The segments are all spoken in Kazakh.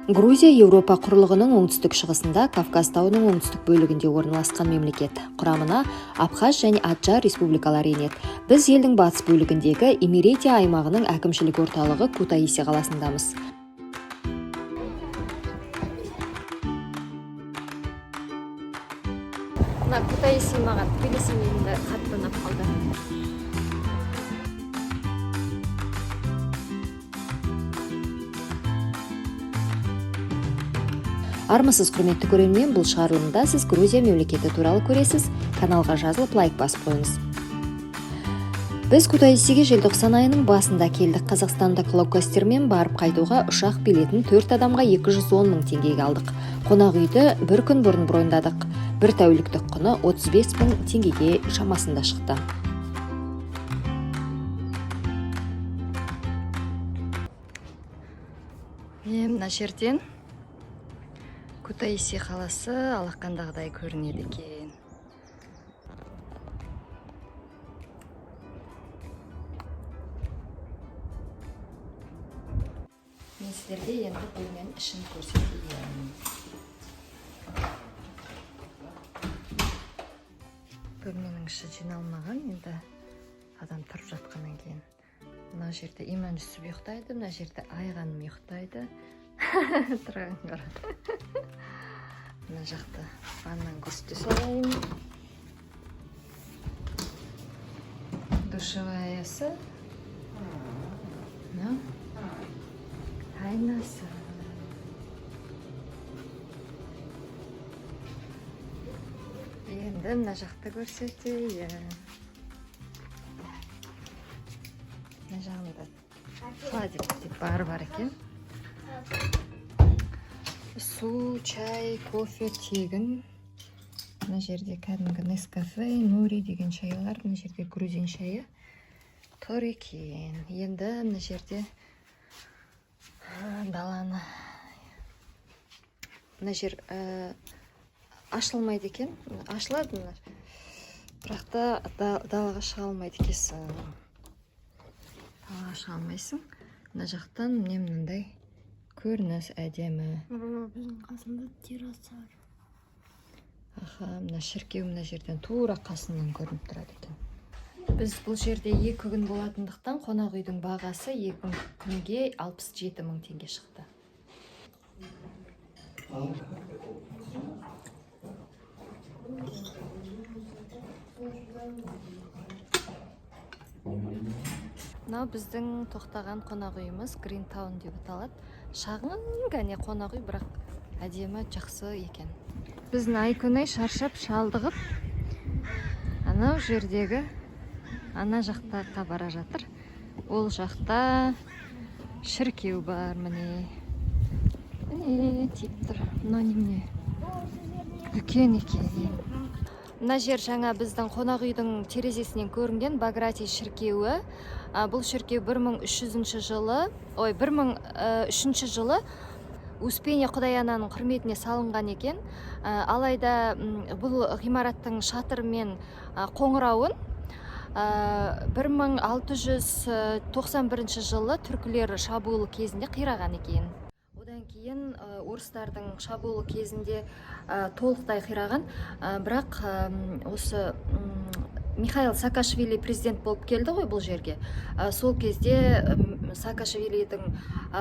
Грузия Еуропа құрлығының оңтүстік шығысында, Кавказ тауының оңтүстік бөлігінде орналасқан мемлекет. Құрамына Абхаз және Аджар республикалары енеді. Біз елдің батыс бөлігіндегі Имеретия аймағының әкімшілік орталығы Кутаиси қаласындамыз. Мына Кутаиси маған Тбилисиден де қатты ұнап қалды. Армысыз, құрметті көрермен! Бұл шығарылымда сіз Грузия мемлекеті туралы көресіз. Каналға жазылып, лайк басып қойыңыз. Біз Кутаисиге желтоқсан айының басында келдік. Қазақстандық лоукостермен барып қайтуға ұшақ билетін төрт адамға 210 мың теңгеге алдық. Қонақ үйді бір күн бұрын броньдадық. Бір тәуліктік құны 35 мың теңгеге шамасында шықты. Міне, мына жерден Кутаиси қаласы алақандағыдай көрінеді екен. Мен сіздерге енді бөлменің ішін көрсетейін. Бөлменің іші жиналмаған енді, адам тұрып жатқаннан кейін. Мына жерде Иман Жүсіп ұйықтайды, мына жерде Айғаным ұйықтайды. Тұрған қара. Мына жақта ваннаны көрсете салайын. Душеваясы, мынау айнасы. Енді мына жақты көрсетейін. Мына жағында холодильник деп бар екен. Су, чай, кофе тегін. Мына жерде кәдімгі Нескафе, Нури деген шайлар, мына жерде грузин шайы тұр екен. Енді мына жерде даланы, мына жер ашылмайды екен. Ашылады мына, бірақ та далаға шыға алмайды екенсің, далаға шыға алмайсың. Мына жақтан міне мынандай көрініс әдемі. Мама, біздің қасында терраса бар. Аха, мына шіркеу мына жерден тура қасынан көрініп тұрады екен. Біз бұл жерде 2 күн болатындықтан, қонақ үйдің бағасы 2 күнге 67 мың теңге шықты. Мынау біздің тоқтаған қонақ үйіміз, Green Town деп аталады. Шағын ғана қонақ үй, бірақ әдемі, жақсы екен. Біздің Айкүнай шаршап шалдығып, анау жердегі ана жаққа бара жатыр. Ол жақта шіркеу бар, міне, міне, тиіп тұр. Мынау немене, үлкен екен. Мына жер жаңа біздің қонақ үйдің терезесінен көрінген Баграти шіркеуі. Бұл шіркеу 1300 жылы, ой, 1003 жылы Успение Құдай Ананың құрметіне салынған екен. Алайда бұл ғимараттың шатыры мен қоңырауын 1691 жылы түркілер шабуылы кезінде қираған екен. Одан кейін орыстардың шабуылы кезінде толықтай қираған. Бірақ осы Михаил Саакашвили президент болып келді ғой бұл жерге. Сол кезде Саакашвилидің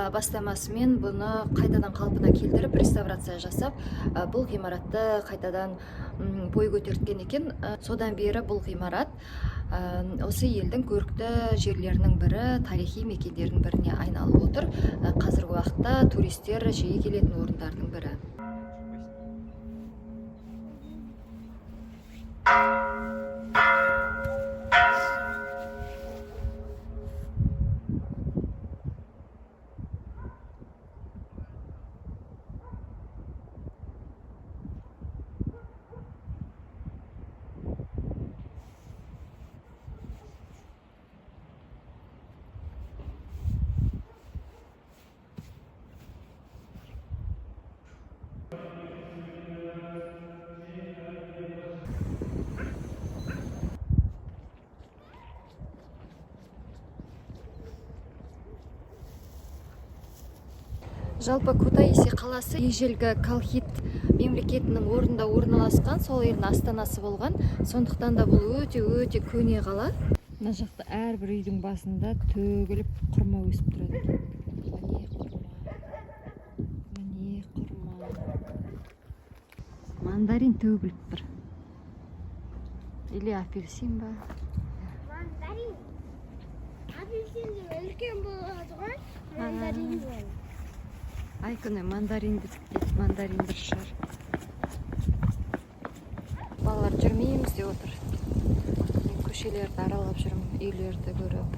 бастамасымен бұны қайтадан қалпына келтіріп, реставрация жасап, бұл ғимаратты қайтадан бой көтерткен екен. Содан бері бұл ғимарат осы елдің көрікті жерлерінің бірі, тарихи мекендердің біріне айналып отыр. Қазіргі уақытта туристер жиі келетін орындардың бірі. Жалпы Кутаиси қаласы ежелгі Колхид мемлекетінің орнында орналасқан, сол елдің астанасы болған. Сондықтан да бұл өте өте көне қала. Мына жақта әрбір үйдің басында төгіліп құрма өсіп тұрады екен. Міне құрма. Міне құрма. Мандарин төгіліп тұр. Или апельсин ба? Мандарин. Апельсин үлкен болады ғой. Мандарин болады. Айкүні мандарин дейді, мандарин бір шығар. Балалар жүрмейміз деп отыр. Мен көшелерді аралап жүрмін, үйлерді көріп.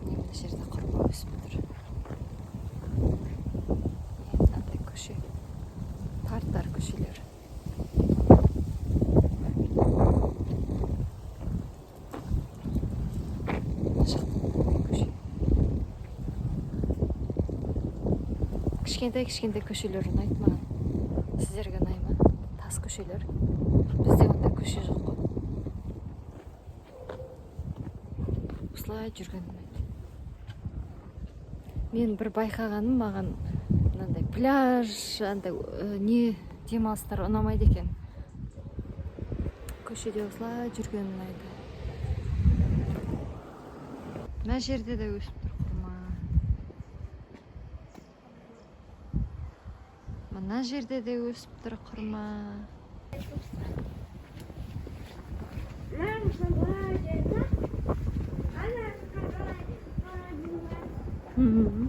Міне, мына жерде құрма өсіп тұр. Міне, мынандай көше. Тар-тар көшелер. Мына жақта мынандай көше. Кішкентай кішкентай көшелер ұнайды маған. Сіздерге ұнай ма? Тас көшелер. Бізде ондай көше жоқ қой. Осылай жүрген ұнайды. Мен бір байқағаным, маған мынандай пляж, андай не демалыстар ұнамайды екен. Көшеде осылай жүрген ұнайды. Мына жерде де өсіп тұр құрма. Мына жерде де өсіп тұр құрма. Мам, былай деді. Ана жаққа былай.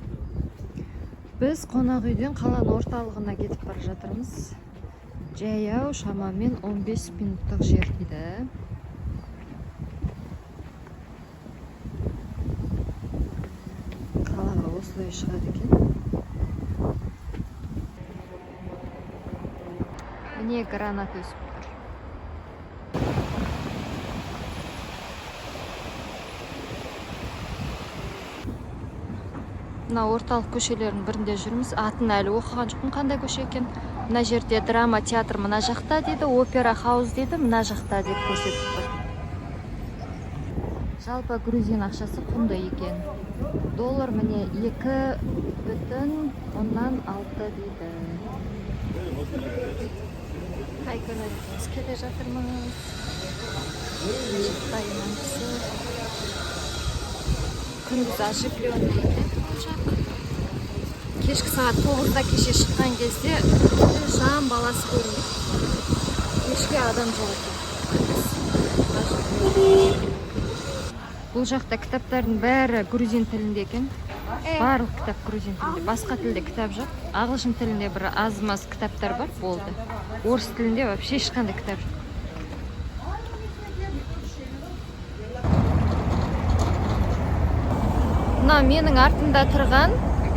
Біз қонақ үйден қаланың орталығына кетіп бара жатырмыз. Жаяу шамамен 15 минуттық жер дейді. Қалаға осылай шығады екен. Міне, гранат өсіп тұр. Мына орталық көшелердің бірінде жүрміз. Атын әлі оқыған жоқпын, қандай көше екен. Мына жерде драма театр мына жақта дейді, опера хаус дейді, мына жақта деп көрсетіп тұр. Жалпы грузин ақшасы құнды екен. Доллар міне 2,6 дейді. Айкүні біз келе жатырмыз. Мына жақта имамшысы. Күндіз оживленный екен бұл жақ. Кешкі сағат 9-да кеше шыққан кезде жан баласы көрінбейді. Кешке адам жоқ екен. Күндіз оживленный. Бұл жақта кітаптардың бәрі грузин тілінде екен. Барлық кітап грузин тілінде. Басқа тілде кітап жоқ. Ағылшын тілінде бір аз-маз кітаптар бар, болды. Орыс тілінде вообще ешқандай кітап жоқ. Мына менің артымда тұрған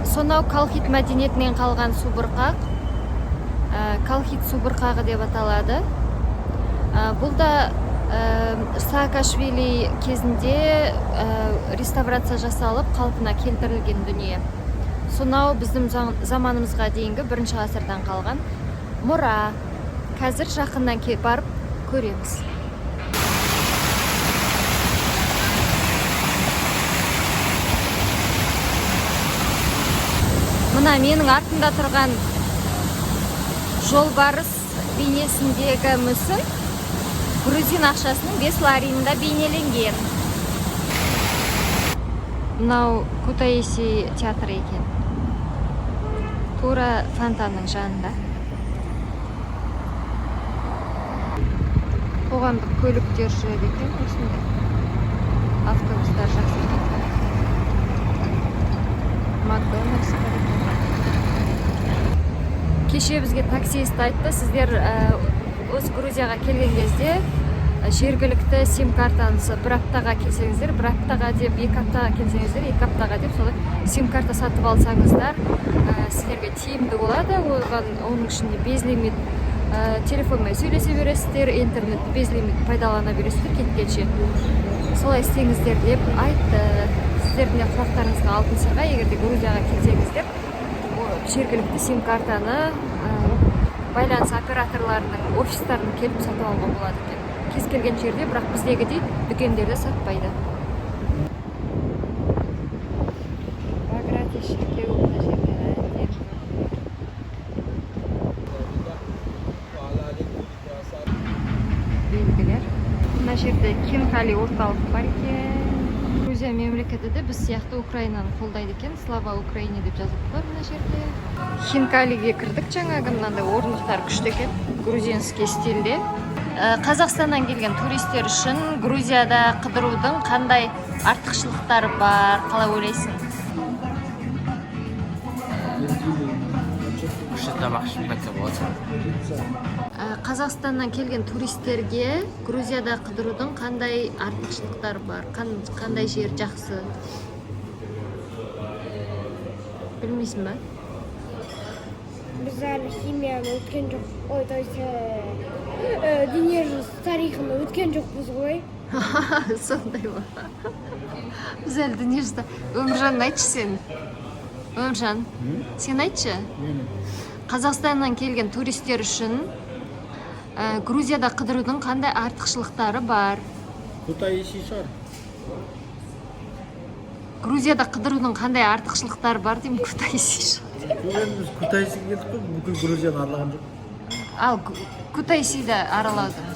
сонау Колхид мәдениетінен қалған субұрқақ. Колхид субұрқағы деп аталады. Бұл да Саакашвили кезінде реставрация жасалып қалпына келтірілген дүние. Сонау біздің заманымызға дейінгі бірінші ғасырдан қалған мұра. Қазір жақыннан барып көреміз. Мына менің артымда тұрған жолбарыс бейнесіндегі мүсін грузин ақшасының 5 ларинында бейнеленген. Мынау Кутаиси театры екен. Тура фонтанның жанында. Қоғамдық көліктер жүреді екен осында. Автобустар жақсы екен. Макдональдс бар екен. Кеше бізге таксист айтты, сіздер осы Грузияға келген кезде жергілікті сим картаны бір аптаға келсеңіздер, бір аптаға деп, екі аптаға келсеңіздер, екі аптаға деп солай сим карта сатып алсаңыздар, сіздерге тиімді болады. Оған оның ішінде безлимит, телефонмен сөйлесе бересіздер, интернетті безлимит пайдалана бересіздер кеткенше. Солай істеңіздер деп айтты. Сіздердің де құлақтарыңызға алтын сырға, егер де Грузияға келсеңіздер, жергілікті сим картаны байланыс операторларының офистарына келіп сатып алуға болады екен. Кез келген жерде, бірақ біздегідей дүкендерде сатпайды. Баграти шіркеуі мына жерде. Жерде хинкали орталық бар екен. Грузия мемлекеті де біз сияқты Украинаны қолдайды екен. «Слава Украине» деп жазылып тұр мына жерде. Хинкалиге кірдік жаңағы. Мынандай орындықтар күшті екен, грузинский стильде. Қазақстаннан келген туристер үшін Грузияда қыдырудың қандай артықшылықтары бар, қалай ойлайсың? Күшті тамақ ішіп қайтса болады. Қазақстаннан келген туристерге Грузияда қыдырудың қандай артықшылықтары бар? Қандай жер жақсы, білмейсің ба? Біз әлі химияны өткен жоқ. Ой, то есть дүниежүзі тарихын өткен жоқпыз ғой. Сондай ма? Біз әлі дүниежүзі. Өміржан, айтшы сен. Өміржан, сен айтшы. Қазақстаннан келген туристер үшін Грузияда қыдырудың қандай артықшылықтары бар? Кутаиси шығар. Грузияда қыдырудың қандай артықшылықтары бар деймін, Кутаиси шығар. Жоқ, енді біз Кутаисиге келдік қой, бүкіл Грузияны аралаған жоқ. Ал Кутаисиді аралаудың.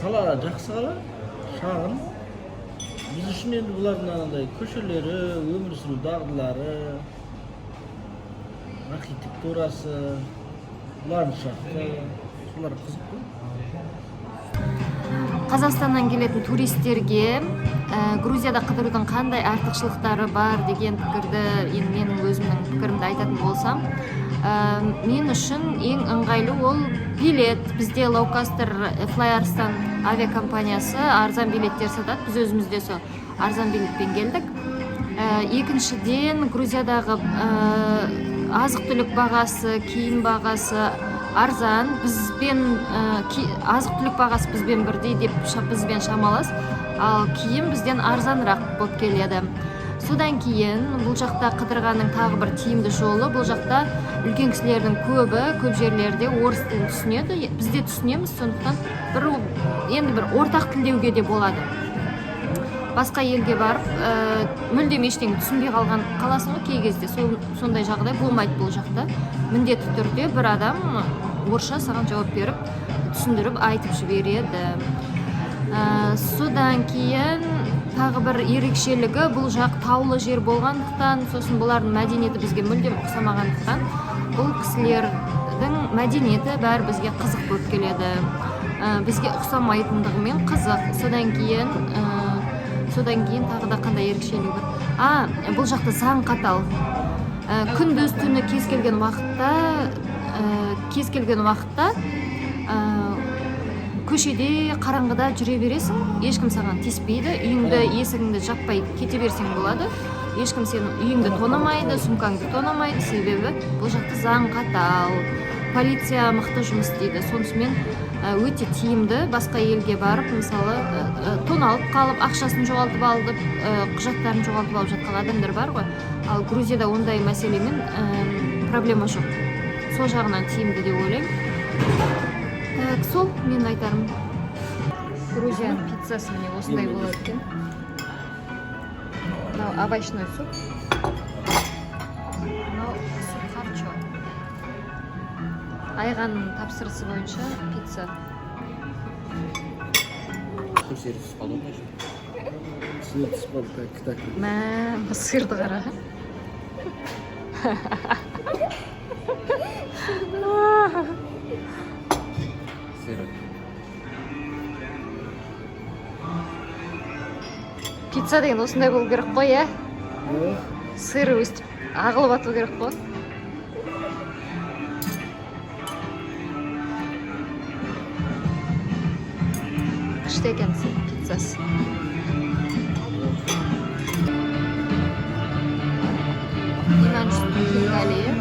Қала жақсы, қала шағын. Біз үшін енді бұлардың анандай көшелері, өмір сүру дағдылары, архитектурасы, ландшафты, солар қызық қой. Қазақстаннан келетін туристерге Грузияда қыдырудың қандай артықшылықтары бар деген пікірді, енді менің өзімнің пікірімді айтатын болсам, мен үшін ең ыңғайлы ол билет. Бізде лоукостер FlyArystan авиакомпаниясы арзан билеттер сатады. Біз өзіміз де сол арзан билетпен келдік. Екіншіден, Грузиядағы азық түлік бағасы, киім бағасы арзан. Бізбен азық түлік бағасы бізбен бірдей деп, бізбен шамалас, ал киім бізден арзанырақ болып келеді. Содан кейін бұл жақта қыдырғанның тағы бір тиімді жолы: бұл жақта үлкен кісілердің көбі көп жерлерде орыс тілін түсінеді, біз де түсінеміз. Сондықтан бір енді бір ортақ тіл деуге де болады. Басқа елге барып мүлдем ештеңе түсінбей қалған қаласың ғой кей кезде. Сондай жағдай болмайды. Бұл жақта міндетті түрде бір адам орысша саған жауап беріп, түсіндіріп айтып жібереді. Содан кейін тағы бір ерекшелігі: бұл жақ таулы жер болғандықтан, сосын бұлардың мәдениеті бізге мүлдем ұқсамағандықтан, бұл кісілердің мәдениеті бәрі бізге қызық болып келеді. Бізге ұқсамайтындығымен қызық. Содан кейін тағы да қандай ерекшелігі бар? А, бұл жақта заң қатал. Күндіз түні кез келген уақытта көшеде қараңғыда жүре бересің, ешкім саған тиіспейді. Үйіңді, есігіңді жаппай кете берсең болады, ешкім сенің үйіңді тонамайды, сумкаңды тонамайды. Себебі бұл жақта заң қатал, полиция мықты жұмыс істейді. Сонысымен өте тиімді. Басқа елге барып, мысалы, тоналып қалып, ақшасын жоғалтып алып, құжаттарын жоғалтып алып жатқан адамдар бар ғой. Ал Грузияда ондай мәселемен проблема жоқ. Сол жағынан тиімді деп ойлаймын. Так, сол мен айтарым. Грузияның пиццасы міне осындай болады екен. Мынау овощной суп, мынау суп харчо. Айғанның тапсырысы бойынша пицца. Сыр түсіп қалды ғой мына жерде. Сыр түсіп қалды, так, так. Мә, сырды қара. Сыр. Пицца деген осындай болу керек қой, иә? Сыры өстіп ағылып ату керек қой. Күшті екен пиццасы. Иманчтың хинкалиі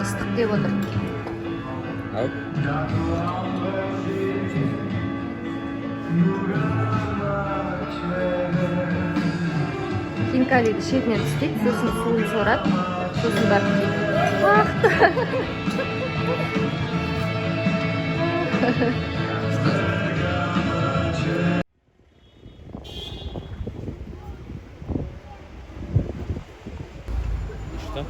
ыстық деп отыр. Ау. Хинкалиді шетінен тістейді, сосын суын сорады, сосын барып жейді. Бақты. Что?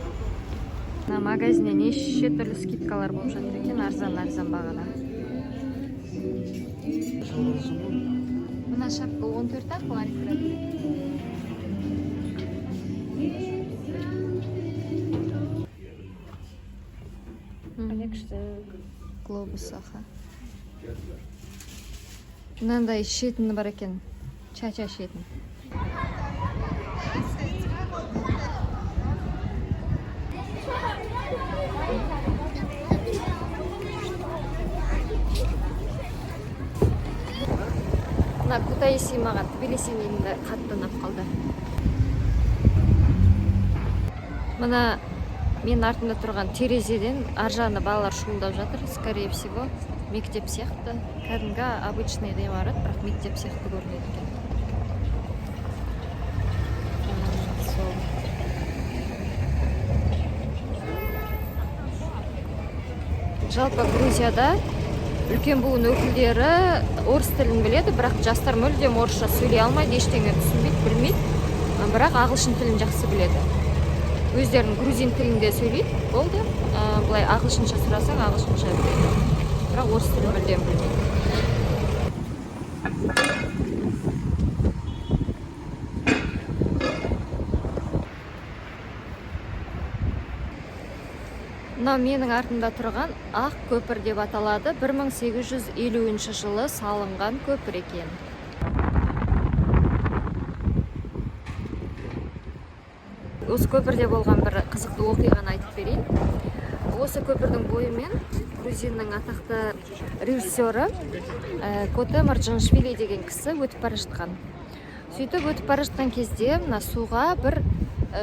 Мына Магазинде неше түрлі скидкалар болып жатыр екен, арзан арзан бағада. Мына шапка 14 ақ лари тұрады. Қандай күшті. Глобус, аха. Мынандай ішетіні бар екен. Чача ішетін. Мына Кутаиси маған Тбилисинен де қатты ұнап қалды. Мына менің артымда тұрған терезеден ар жағында балалар шуылдап жатыр. Скорее всего, мектеп сияқты. Кәдімгі обычный ғимарат, бірақ мектеп сияқты көрінеді екен. Сол. Жалпы Грузияда үлкен буын өкілдері орыс тілін біледі, бірақ жастар мүлдем орысша сөйлей алмайды, ештеңе түсінбейді, білмейді. Бірақ ағылшын тілін жақсы біледі. Өздерінің грузин тілінде сөйлейді, болды. Былай ағылшынша сұрасаң, ағылшынша біледі. Бірақ орыс тілін мүлдем білмейді. Мынау менің артымда тұрған Ақ көпір деп аталады. 1850 жылы салынған көпір екен. Осы көпірде болған бір қызықты оқиғаны айтып берейін. Осы көпірдің бойымен грузиннің атақты режиссері Коте Марджанашвили деген кісі өтіп бара жатқан. Сөйтіп өтіп бара жатқан кезде мына суға бір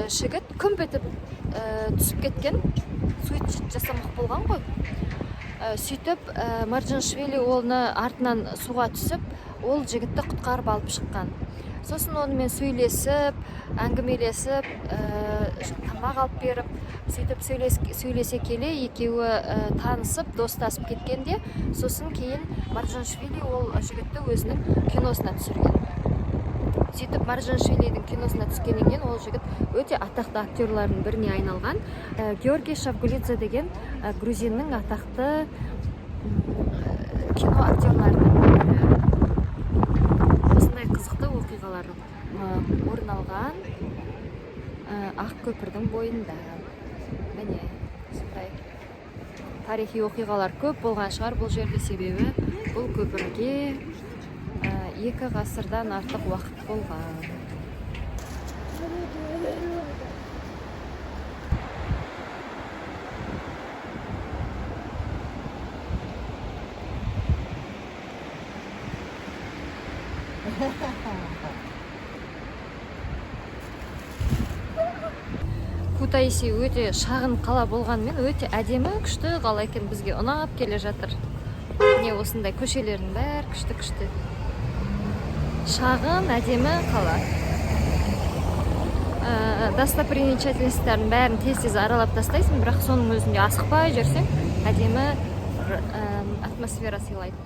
жігіт күмп етіп түсіп кеткен. Суицид жасамақ болған ғой. Сөйтіп Марджанашвили оны артынан суға түсіп, ол жігітті құтқарып алып шыққан. Сосын онымен сөйлесіп, әңгімелесіп, тамақ алып беріп, сөйтіп сөйлесе келе екеуі танысып, достасып кеткенде, сосын кейін Марджанашвили ол жігітті өзінің киносына түсірген. Сөйтіп Марджанашвилидің киносына түскеннен кейін ол жігіт өте атақты актерлардың біріне айналған. Георгий Шавгулидзе деген грузиннің атақты кино актерларының бірі. Осындай қызықты оқиғалар орын алған Ақ көпірдің бойында. Міне, осындай тарихи оқиғалар көп болған шығар бұл жерде, себебі бұл көпірге 2 ғасырдан артық уақыт болған. Кутаиси өте шағын қала болғанымен өте әдемі, күшті қала екен, бізге ұнап келе жатыр. Міне осындай көшелердің бәрі күшті-күшті. Шағын, әдемі қала. Достопримечательностьтардың бәрін тез-тез аралап тастайсың, бірақ соның өзінде асықпай жүрсең, әдемі бір атмосфера сыйлайды.